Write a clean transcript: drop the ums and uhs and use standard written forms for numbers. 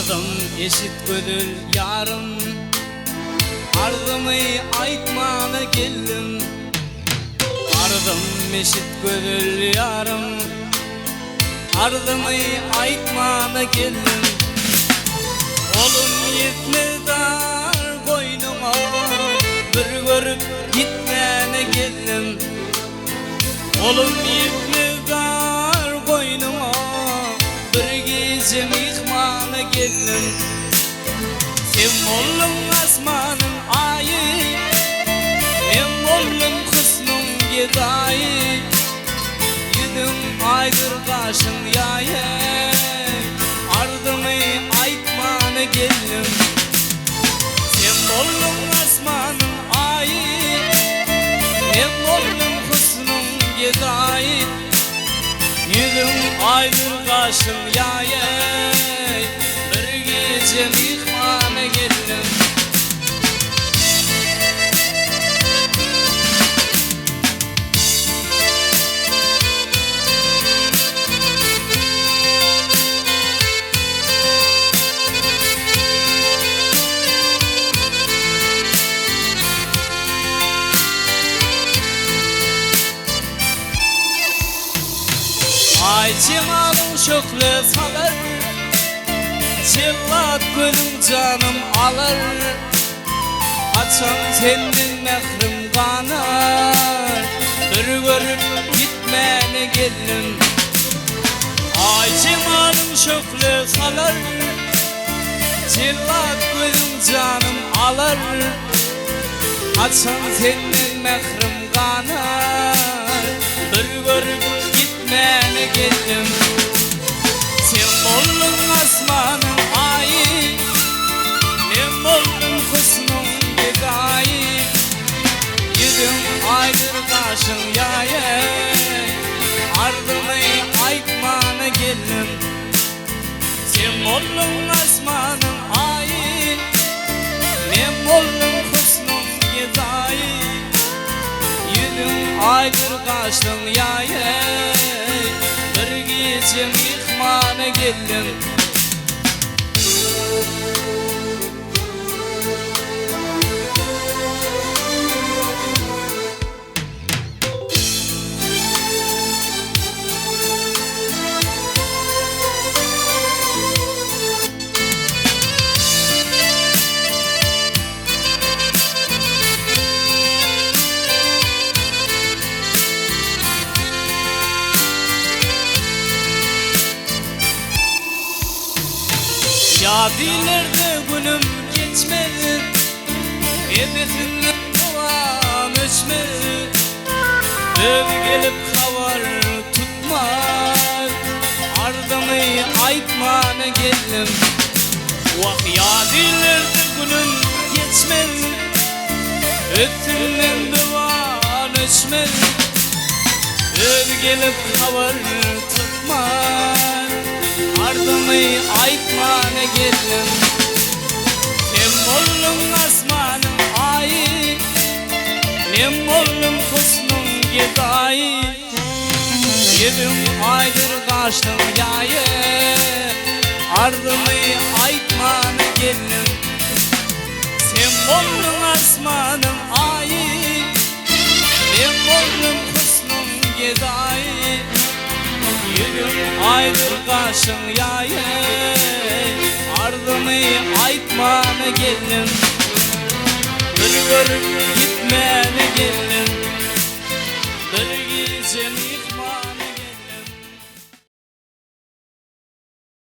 Arzym eşit gözel ýarym, Arzymy aýtmana geldim. Arzym eşit gözel ýarym, Arzymy aýtmana geldim. Golum ýetmez dar goýnuňa, Bir görüp gitmäne geldim. Golum ýetmez dar goýnuňa, Bir gije myhmana geldim. Sen bolduň asmanyň aýy, Men boldum husnuň gedaýy. Ýüzüň aýdyr gaşyň ýaýy, Arzyňy aýtmana geldim. Sen bolduň asmanyň aýy, Men boldum husnuň gedaýy. Ýüzüň aýdyr gaşyň ýaýy, Bir gije myhmana geldim. Aý jemalyň şöhle salar, Jellat gözüň janym alar. Haçan senden mährim ganar, Bir görüp gitmäne geldim. Aý jemalyň şöhle salar, Jellat gözüň janym alar. Haçan senden mährim ganar, Bir görüp gitmäne geldim. Sen bolduň asmanyň aýy, Men boldum husnuň gedaýy. Ýüzüň aýdyr gaşyň ýaýy, Arzymy aýtmana geldim. Sen bolduň asmanyň aýy, Men boldum husnuň gedaýy. Ýüzüň aýdyr gaşyň ýaýy, Bir gije myhmana geldim. Ýat illerde günüm geçmez, Nebesinden dowam öçmez. Özi gelip habar tutmaz, Arzymy aýtmana geldim. Wah, ýat illerde günüm geçmez, Üstünden duman öçmez. Özi gelip habar tutmaz, Arzymy aýtmana geldim. Sen bolduň asmanyň aýy, Men boldum husnuň gedaýy. Ýüzüň aýdyr gaşyň ýaýy, Arzymy aýtmana geldim. Sen bolduň asmanyň aýy, Men boldum husnuň gedaýy. Ýüzüň aýdyr gaşyň ýaýy, Arzymy aýtmana geldim. Bir görüp gitmäne geldim. Bir.